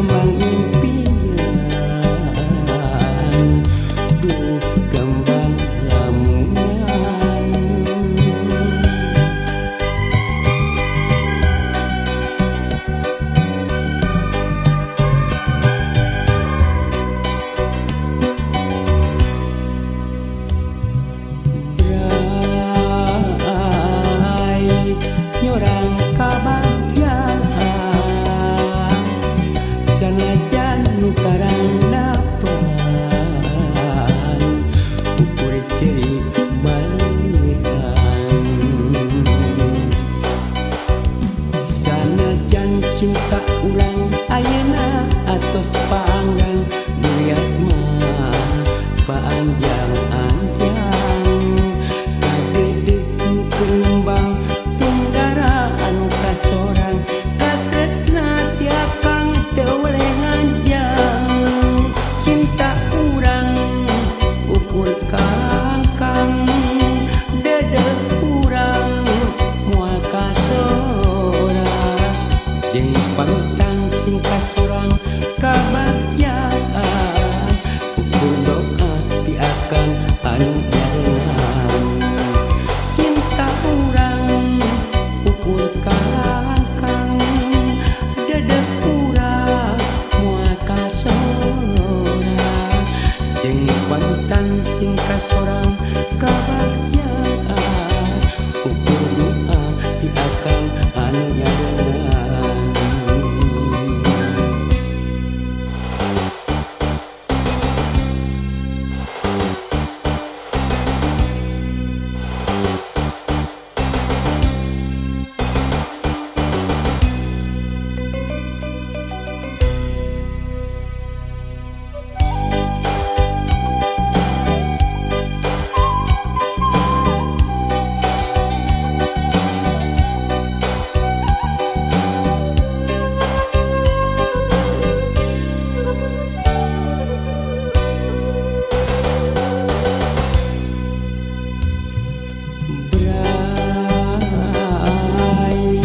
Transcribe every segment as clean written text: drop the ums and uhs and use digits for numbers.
kembang impian duh kembang lamunan. Bray nyorang kabagjaan sanajan nu karandapan ukur ceurik malihan. Sanajan cinta urang ayeuna atos panggang duriat mah paanjang-anjang kadedeh nu keur ngembang tunggara anu kasorang katresna ti akang teu weleh nganjang. Cinta urang ukur kalangkang dedeh urang moal kasora jeung panutan sing kasorang kabagjaan ukur doa ti akang anu nyarengan. Cinta urang ukur kalangkang dedeh urang moal kasora jeung panutan sing kasorang kabagjaan ukur doa ti akang anu nyarengan. Bray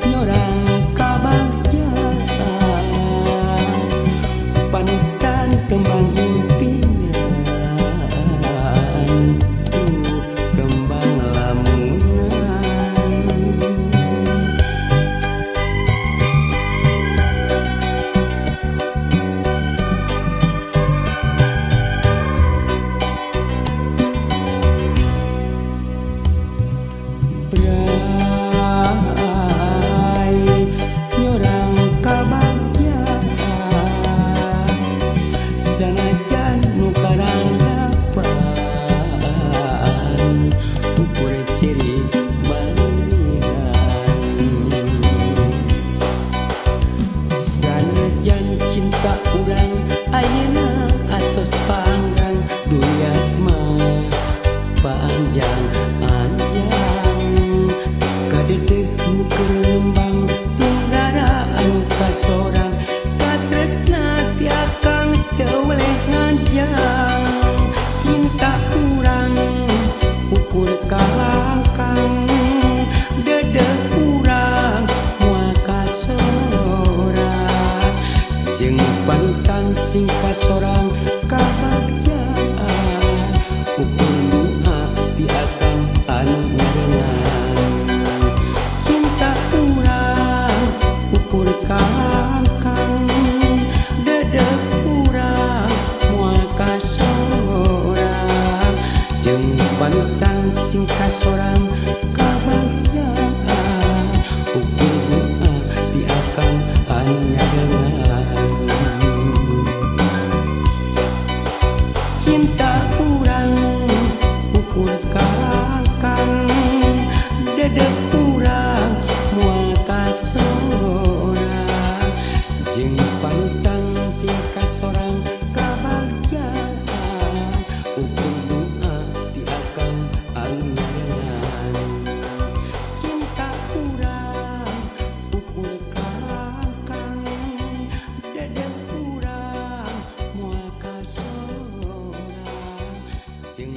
nyorang kabagjaan panutan kembang impian duh kembang lamunan. Bray nyorang kabagjaan sanajan nu karandapan ukur ceurik malihan. Sanajan cinta urang ayeuna atos panggang duriat mah paanjang-anjang kadedeh nu keur ngembang tunggara anu kasorang katresna ti akang teu weleh nganjang. Cinta urang ukur kalangkang dedeh urang moal kasora jeung panutan sing kasorang kabagjaan ukur doa ti akang anu nyarengan. Cinta urang ukur kalangkang dedeh urang moal kasora jeung panutan sing kasorang kabagjaan ukur doa ti akang anu nyarengan. Cinta urang ukur kalangkang dedeh urang moal kasora jeung panutan sing kasorang kabagjaan ukur doa ti akang anu nyarengan. Cinta urang ukur kalangkang dedeh urang moal kasora jeung